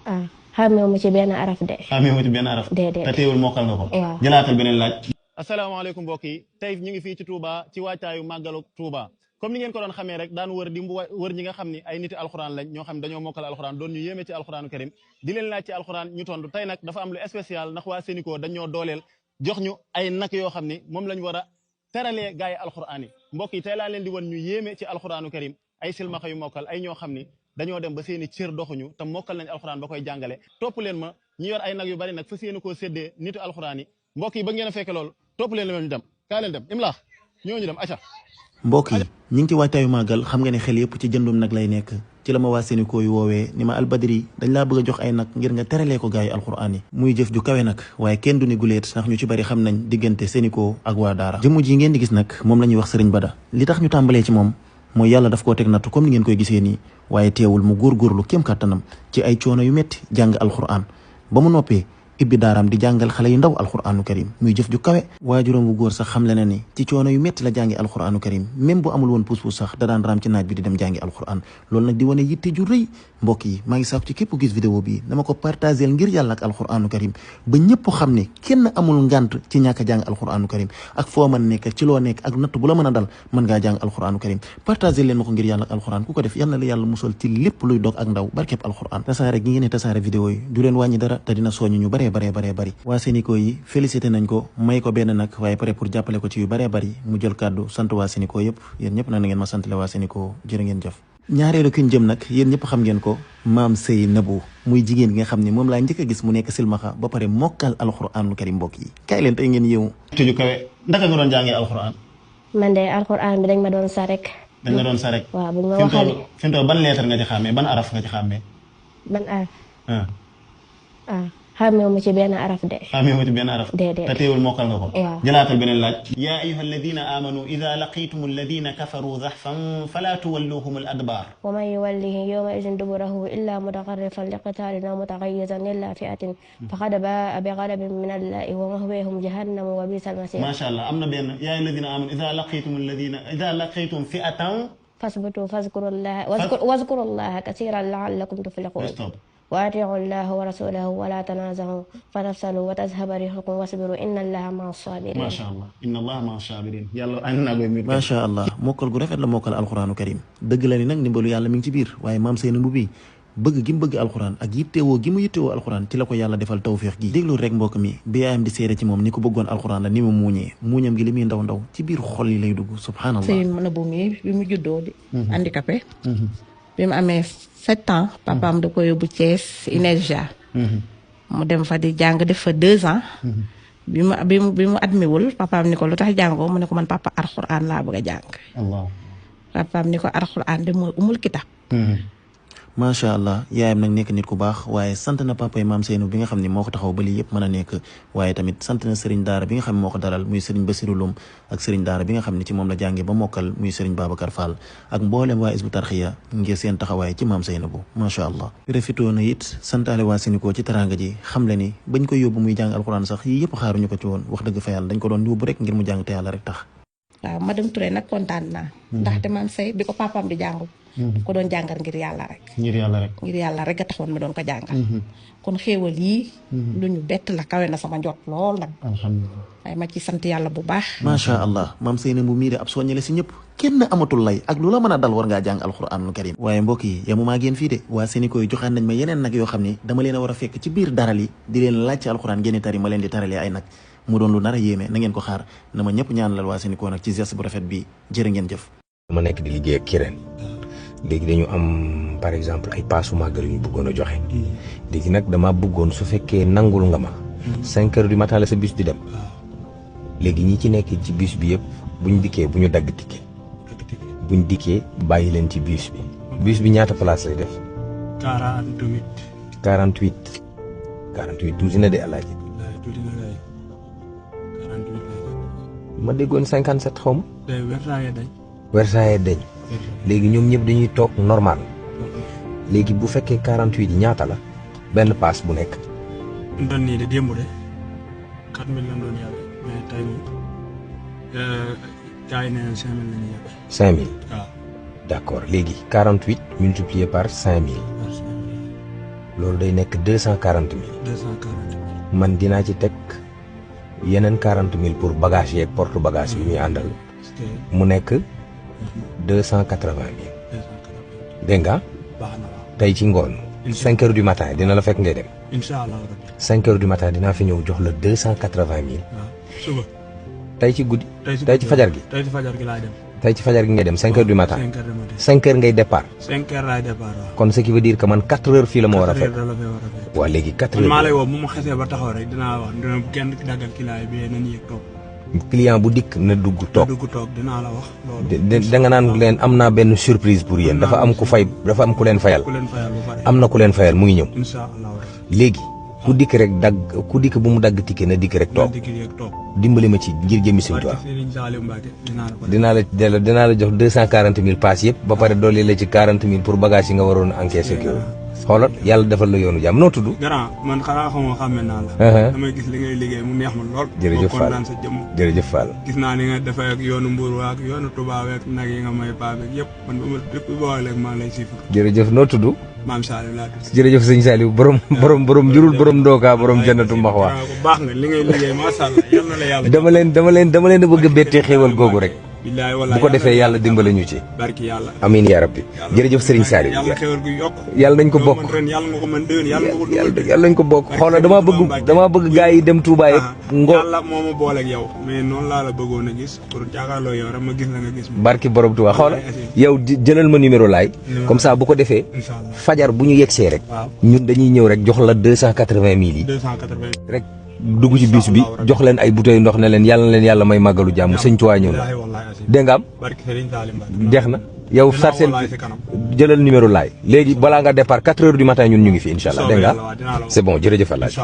ah xàmmewu ma ci benn araf de. xàmmewu ma ci benn araf. déedéet te teewul mokkal nga ko. waaw jëlaatal beneen laaj. asalaamaaleykum mbokk yi tey ñu ngi fii ci Touba ci waajtaayu màggalu Touba comme ni ngeen ko doon xamee rek daan wër di wër ñi nga xam ni ay niti alxuraan lañ ñoo xam ne dañoo mokkal alxuraan doon ñu yéeme ci alxuraanu karim di leen laaj ci alxuraan ñu tontu tey nag dafa am lu spécial ndax waa Sénico dañoo dooleel jox ñu ay nag yoo xam ni moom lañ war a teralee gars yi alxuraan yi mbokk yi tey laa leen di wan ñu yéeme ci alxuraanu karim ay silmaxa yu mokkal ay ñoo xam ni dañoo dem ba seeni cër doxuñu te mokkal nañ alxuraan ba koy jàngale topp leen ma ñu yor ay nag yu bari nag fa seeni koo séddee nitu alxuraan yi mbokk yi ba ngeen a fekke loolu topp leen ñu dem kaa leen dem imlaax ñoo ñu dem acca mbokk yi ñi ngi ci waajtaayu màggal xam nga ne xel yëpp ci jëndum nag lay nekk ci la ma waa Sénico yu woowee ni ma albadri dañ laa bëgg a jox ay nag ngir nga teralee ko gars yi alxuraan yi muy jëf ju kawe nag waaye kenn du ni guleet ndax ñu ci bari xam nañ diggante Sénico ak waa daara jëmm ji ngeen di gis nag moom la ñuy wax Sëriñ Bada li tax ñu tàmbalee ci moom mooy yàlla daf koo teg nattu comme ni ngeen koy gisee nii waaye teewul mu góorgóorlu kéem kàttanam ci ay coono yu metti jàng alxuraan ba mu noppee ibbi daaraam di jàngal xale yu ndaw alxuraanu karim muy jëf ju kawe waajuram bu góor sax xam le na ni ci coono yu metti la jàngi alxuraanu karim même bu amul woon puus-puus sax da daan raam ci naaj bi di dem jàngi alxuraan loolu nag di wane yitte ju rëy mbokk yi maa ngi sàkku ci képp gis vidéo bi dama ko partagel ngir yàlla ak alxuraanu karim ba ñëpp xam ne kenn amul ngant ci ñàkk a jàng alxuraanu karim ak foo mën nekk ci loo nekk ak natt bu la mën a dal mën ngaa jàng alxuraanu karim partagel leen ma ko ngir yàlla ak alxuraan ku ko def yal na la yàlla musal ci lépp luy dog ak ndaw barkeb alxuraan tasaare gi ngeen ne tasaare vidéo yi du leen wàññi dara te dina soññ ñu baree bari waa Sénico yi félicité nañ ko may ko benn nag waaye pare pour jàppale ko ci yu bëree bëri mu jël kàddu sant waa Sénico yëpp yéen ñëpp nag na ngeen ma santale waa Sénico jërë ngeen jëf ñaareelu ki ñu jëm nag yéen ñëpp xam ngeen ko maam Sey Nabou muy jigéen gi nga xam ne moom laa njëkk a gis mu nekk silmaxa ba pare mokkal alxuraanul karim mbokk yi kaay leen tey ngeen yéewu tëju kawe ndaka nga doon jàngee alxuraan man de alxuraan bi dañ ma doon sa rek. dañ la doon sa rek waaw bu ñu ma waxalee fi mu toll ban lettre nga ci xàmmee ban araf nga ci xàmmee ban araf xàmmewu ma ci benn araf de. xàmmewu ma ci benn araf. déedéet te teewul mokkal nga ko. waaw jëlaatal beneen laaj. yaa ayyuha alladina amanu ida laqitum alladina kafaru zaxfan fala tuwalluhum al adbar. wa man yuwallihim yawma idin duburahu illa mutaxarrifan liqitaalin aw mutaxayyizan illa fi'atin faqad baa'a bi ghadabin min allahi wa mahwaahum jahannamu wa bi'sal masiir. macha allah am na benn yaa ayyuha alladina amanu ida laqitum fi'atan fasbutu wazkurullaha kasiiran la'allakum tuflihun. وأطيعوا الله ورسوله ولا تنازعوا فتفشلوا وتذهب ريحكم واصبروا إن الله مع الصابرين. ما شاء الله إن الله مع الصابرين yàlla ànd naa koy mbir. macha allah mokkal gu rafet la mokkal alxuraanu karim dëgg la ni nag ndimbalu yàlla mi ngi ci biir waaye maam Sey Nabou bi bëgg gi mu bëgg alxuraan ak yittewoo gi mu yittewoo alxuraan ci la ko yàlla defal tawféex gi déglu rek mbokk mi bi yaayam di seede ci moom ni ko bëggoon alxuraan la ni mu muuñam gi li muy ndaw ndaw ci biir xol yi lay dugg subhanallah. Sey Nabou mi bi mu juddoo di handicapé bi mu amee 7 ans papaam da ko yóbbu Thiès INEFJA mu dem fa di jàng def fa 2 ans bi mu admiwul papaam ni ko lu tax jàngoo mu ne ko man papa alxuraan laa bëgg a jàng papaam ni ko alxuraan de mooy umul kitab macha allah yaayam nag nekk nit ku baax waaye sant na papa yi maam Seynou bi nga xam ne moo ko taxaw ba lii yëpp mën a nekk waaye tamit sant na sëriñ daara bi nga xam ne moo ko dalal muy sëriñ Basiru Lum ak sëriñ daara bi nga xam ne ci moom la jàngee ba mokkal muy sëriñ Babacar Fall ak mboolem waa Hizbut Tarqiyyah ngir seen taxawaay ci maam Seynou bu macha allah profitoo na it santaale waa Sénico ci teraanga ji xam le ni bañ koy yóbbu muy jàng alxuraan sax yii yëpp xaaruñu ko ci woon wax dëgg fa yàlla dañ ko doon yóbbu rek ngir mu jàng te yàlla rek tax waaw madame Touré nag kontaan naa ndaxte maam Sey bi ko papaam di jàng ko doon jàngal ngir yàlla rek ngir yàlla rek a taxoon ma doon ko jàngal kon xéewal yii lu ñu bett la kawe na sama njot lool nag alhamdulilah waaye ma ci sant yàlla bu baax macha allah maam Sey Nabou mii de ab soññale si ñëpp kenn amatul lay ak lu la mën a dal war ngaa jàng alxuraanul karim waaye mbokk yi yamu maa génn fii de waa Sénico yi joxaan nañ ma yeneen nag yoo xam ne dama leen a war a fekk ci biir daral yi di leen laaj ci alxuraan génne tari ma leen di taralee ay nag mu doon lu nar a yéeme na ngeen ko xaar na ma ñëpp ñaanalal waa Sénico nag ci geste bu rafet bi jërë ngeen jëf ma nekk di liggéey ak kireen léegi dañu am par exemple ay paasu màggal yu ñu bëggoon a joxe léegi nag dama bëggoon su fekkee nangul nga ma 5 heures du matin la sa bus di dem léegi ñi ci nekk ci bus bi yëpp buñ dikkee bu ñu dagg ticket buñ dikkee bàyyi leen ci bus bi ñaata place lay def 48 tuuti na de alaaji ma déggoon 57 xaw ma wersaaye dañ léegi ñoom ñëpp dañuy toog normal léegi bu fekkee 48 yi ñaata la benn paas bu nekk. doon nii de démb de 4000 la doon yàgg mais tey moom gars yi nee na 5000 la ñuy yàgg. 5000 waaw. d'accord léegi 48 multiplié par 5000. loolu day nekk 240 000. 240 000. man dinaa ci teg yeneen 40 000 pour bagage yeeg porte bagage yi ñuy àndal. mu nekk 280 000. dégg nga. baax na waaw. tey ci ngoon. 5 heures du matin dina la fekk ngay dem. incha allah rabbi. 5 heures du matin dinaa fi ñëw jox la 280 000. waaw suba. tey ci guddi. tey ci fajar gi. tey ci fajar gi laay dem. tey ci fajar gi ngay dem 5 heures du matin. 5 heures du matin. 5 heures ngay départ. 5 heures laay départ waaw. kon ce qui veut dire que man 4 heures fii la ma war a fekk. 4 heures la fee war a fekk. waaw léegi 4 man heures. maa lay woo bu ma xasee ba taxaw rek dinaa wax dina kenn daggal kilaay bi nañ yëg toog. client bu dikk na dugg toog. dugg toog dinaa la wax loolu. da nga naan leen am naa benn surprise pour yéen dafa am ku leen fayal. ku leen fayal bu pare. am na ku leen fayal mu ngi ñëw. incha allah. léegi ku dikk rek ku dikk bu mu dagg ticket na dikk rek toog. dimbali ma ci ngir jëmmi Sëñ Tuubaa. dinaa la jox 240 000 pass yëpp ba pare dolli la ci 40 000 pour bagage yi nga waroon encaissé ak yow. xoolal yàlla defal la yoonu jàmm noo tudd. grand man xanaa xamee naa la. damay gis li ngay liggéey mu neex ma lool. jërëjëf Fall kontaan sa jëmm. jërëjëf Fall. gis naa ni nga defee ak yoonu Mbour ak yoonu Touba ak nag yi nga may paa beeg yëpp man ba ma depuis boo léegi maa lay siifal. jërëjëf noo tudd. maam Saliou laa tudd. jërëjëf sëñ Saliou borom jurul borom ndooka borom jannatu maxwa. baax nga li ngay liggéey macha allah yal na la yàlla. dama leen a bëgg a bettee xéewal googu rek. bu ko defee yàlla dimbale ñu ci. barki yàlla. amiin yaa rabbi. jërëjëf Serigne Saliou. yàlla xéewal gu yokk. yàlla nañ ko bokk. yàlla nga ko mën déwén yàlla nga ko dugal. yàlla nañ ko bokk xoolal damaa bëgg gaa yi dem Touba yëpp. yàlla moo ma booleeg yow. mais noonu laa la bëggoon a gis pour jàkkaarloo yow rek ma gis la nga gis. barki borom Touba xoolal yow jëlal ma numéro laay. comme ça bu ko defee. fajar bu ñu yegsee rek. ñun dañuy ñëw rek jox la 280 000 yi. 280 rek dugg ci bis bi jox leen ay bouteilles ndox ne leen yàlla may màggalu jàmm sëñ Tuubaa ñëw na. dégg nga am. jeex na yow sarcel jëlal numéro laay léegi balaa nga départ 4 heures du matin ñun ñu ngi fi incha allah dégg nga c'est bon jërëjëf Alaaji.